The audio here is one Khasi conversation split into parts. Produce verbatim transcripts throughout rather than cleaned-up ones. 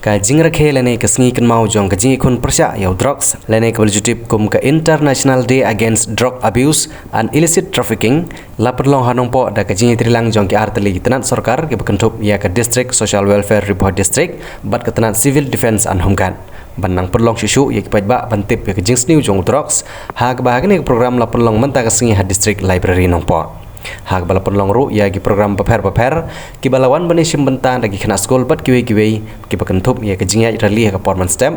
Ka jingrakhe lane ka sngi kynmaw jong ka jingïakhun pyrshah ïa u drugs lane kaba la ju tip kum ka International Day Against Drug Abuse and Illicit Trafficking la pynlong ha Nongpoh da ka jingïatreilang jong ki artylli ki tnat sorkar kiba kynthup ïa ka District Social Welfare Ri Bhoi District bad ka tnat Civil Defence and Home Guard ban nang pynlong shuh shuh ïa ki paidbah ban tip ïa ka jingsniew jong u drugs, ha kaba ha kane ka program la pynlong mynta ka sngi ha District Library Nongpoh. Ha kaba la pynlong ruh ïa ki program bapher bapher kiba la wan ban ïashim bynta da ki khynnah skul bad kiwei kiwei kiba kynthup ïa ka jingïaid rally ha ka por mynstep.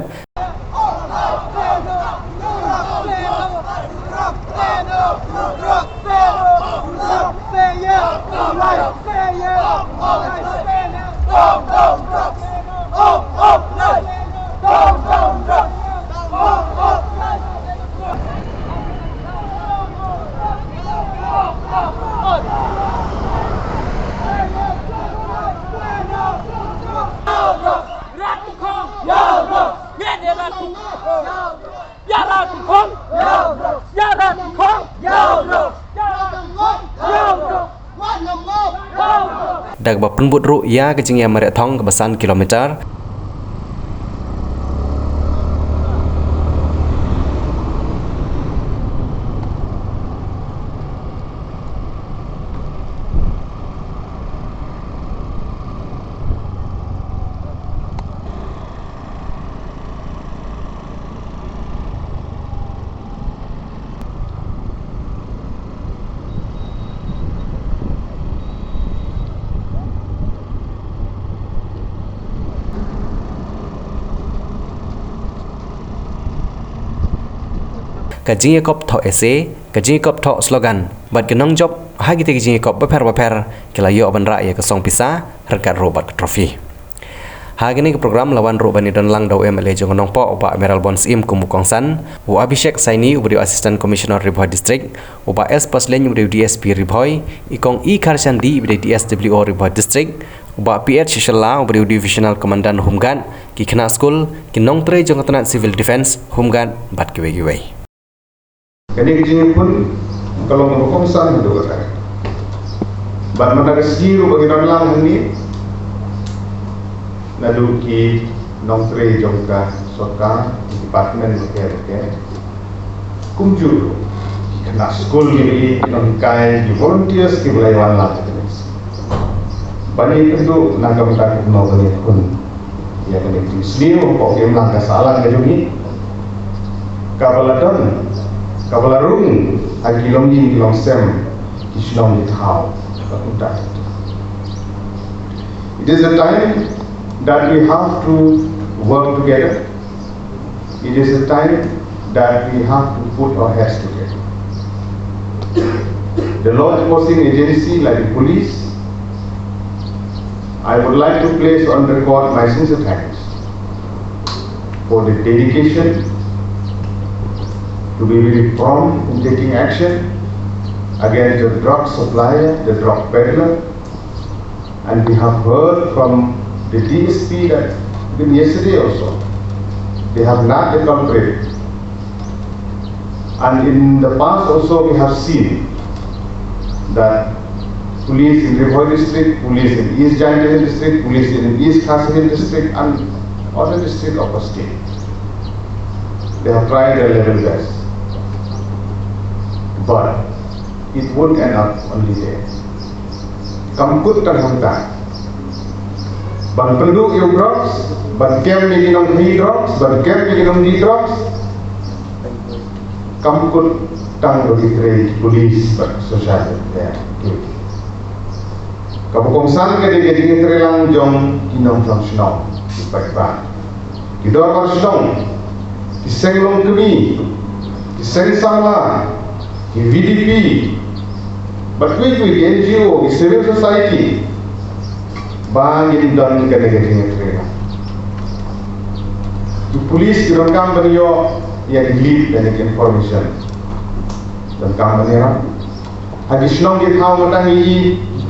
Da kaba pynbud ruh ïa ka jingïa mareh thong kaba san kilometer. Ka jingïakop thoh essay, ka jingïakop thoh slogan bad ki nongjop ha kitei ki jingïakop bapher bapher ki la ïoh ban rah ïa ka song pisa ryngkat ruh bad ka trophy. Ha kane ka program la wan ruh ban ïadon lang da u M L A jong ka Nongpoh u Bah Mayralborn Syiem kum u kongsan, u Abhishek Saini uba dei u Assistant Commissioner Ri Bhoi District, u Bah S Paslein uba dei u D S P Ri Bhoi, i Kong E Kharshandi uba dei D S W O Ri Bhoi District, u Bah P H Shylla uba dei u Divisional Commandant Home Guard, ki khynnah skul, ki nongtrei jong ka tnat Civil Defence, Home Guard bad kiwei kiwei. Kane ka jingïakhun ka long kaba kongsan haduh katta. Bad mynta ka sngi ruh ba ngi don lang hangne naduh ki nongtrei jong ka sorkar, ki department bapher bapher, kumjuh ruh ki khynnah skul, ki nonghikai, ki volunteers kiba la ïawan lang ha kane ka sngi ban ïakynduh na ka bynta kumno ban ïakhun ïa kane ka jingsniew hapoh ka imlang ka sahlang ka jong ngi, kaba la don, kaba la rung ha ki longïing ki longsem, ki shnong ki thaw, ka kumta. It is a time that we have to work together. It is a time that we have to put our heads together. The law enforcing agency like the police, I would like to place on record my sincere thanks for the dedication to be very prompt in taking action against the drug supplier, the drug peddler, and we have heard from the D S P that even yesterday also, they have nabbed the culprit. And in the past also, we have seen that police in Ri Bhoi district, police in East Jaintia Hills district, police in East Khasi Hills district, and other district of the state, they have tried their level best. But it won't end up only there. Kam kut tang hangta ban pynduh ïa u drugs, ban kem ïa ki nongkhaïi drugs, ban kem ïa ki nongdih drugs. Kam kut tang ba ki trei ki police bad social welfare. Kaba kongsan ka dei ka jingïatreilang jong ki nongshong shnong, ki paidbah, ki dorbar shnong, ki seng longkmie, ki seng samla, ki V D P, bad kiwei kiwei ki N G O, ki civil society, ba ngin don kane ka jingïatreilang. Ki police ki donkam ban ïoh ïa ki lead lane ki information. Donkam ban ïarap ha ki shnong ki thaw, mynta ngi i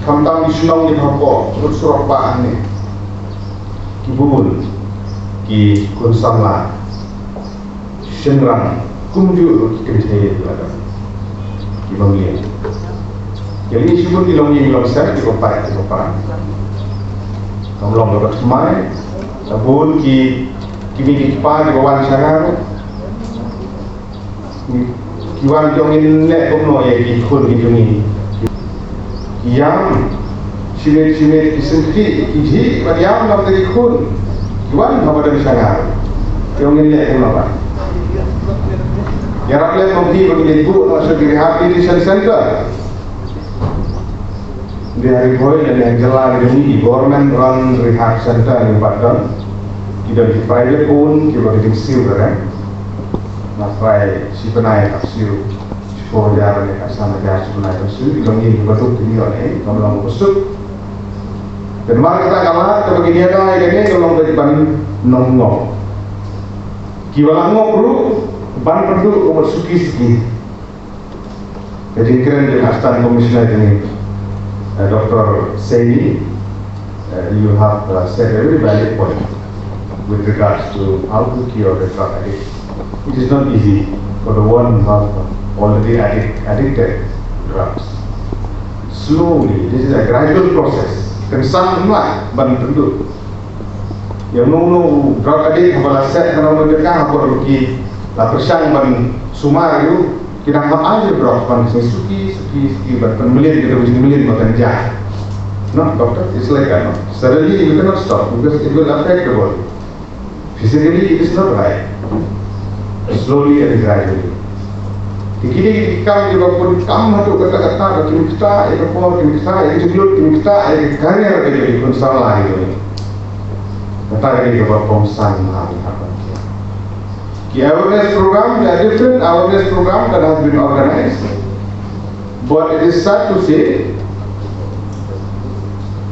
khamtam ki shnong ki thaw ko lut surok ba hangne. Ki bun ki khun samla, shynrang, kumjuh ruh ki kynthei, ki la don kiba ngi ïa. Ki la i shibun ki longïing longsem, kiba pait kiba pra. Kam long kaba thymmai. Bun ki, ki mei ki kpa kiba wan sha nga ruh, ki wan ki ong ngin leh kumno ïa ki khun ki jong ngi. Ki ïam, shimet shimet ki sngewthuh, ki jhieh ban ïam na ki khun. Ki wan haba don sha nga ruh, ki ong ngin leh kumno ba ïarap leh kumno ba ngin leit buh noh sha ki rehabilitation center. Dei ha Ri Bhoi lane ha jylla ka jong ngi, government run rehab center ne pat don. Ki don ki private owned kiba ka jingsiew ka rem. Na prai shi bnai ka siew shiphew hajar ne ka san hajar shi bnai ka siew. Ki don ngi kiba duk ki ngi ïoh ne kam long ba suk. Te namar kata ka lad kaba ki ïa dei kane ka long dei ban nongngop. Kiba la ngop ruh ban pynduh ka mut suki suki. Ka jingkren jong Assistant Commissioner jong ngi, uh, Doctor Saini, uh, you have, uh, said a very valid point with regards to how to cure the drug addict. It is not easy for the one who have already addict, addicted to drugs. Slowly, this is a gradual process. Kan sah ym lah ban pynduh. Ïa uno uno u drug addict haba la set na uno uno jaka ha por ki la pyrshang ban sumar ïa u, ki dang hap ai ïa u drug ban suki suki suki ban pynmlien, ki dang pynmlien ba kan jah. No, doctor, it's like that, no? Suddenly you cannot stop because it will affect the body. Physically it is not right. Slowly and gradually. Te kine ki kam kiba pun kam haduh katta katta ba kim ktah ïa ka por, kim ktah ïa ka jinglut, kim ktah ïa ka career ka jong ki khun samla ki jong ngi. Kata ka dei kaba kongsan bha ban hap ban kiar. Ki awareness program, there are different awareness program that has been organized. But it is sad to say,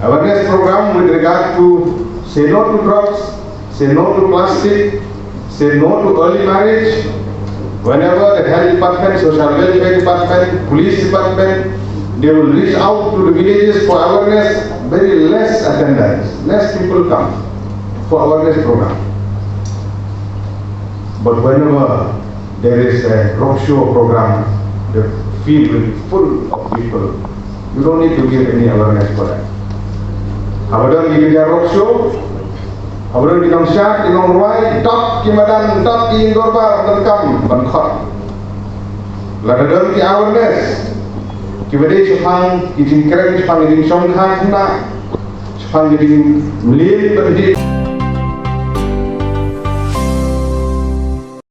awareness program with regard to say no to drugs, say no to plastic, say no to early marriage. Whenever the health department, social welfare department, police department, they will reach out to the villages for awareness, very less attendance, less people come for awareness program. But whenever there is a roadshow program, the field will be full of people. You don't need to give any awareness for that. Haba don ki jingïa roadshow, haba don ki nongshad, ki nongrwai, dap ki madan, dap ki ïing dorbar, ban kam, ban khot. Lada don ki awareness kiba dei shaphang ki jingkren, shaphang ki jingshongkha khynnah, shaphang ki jingmlien ban dih.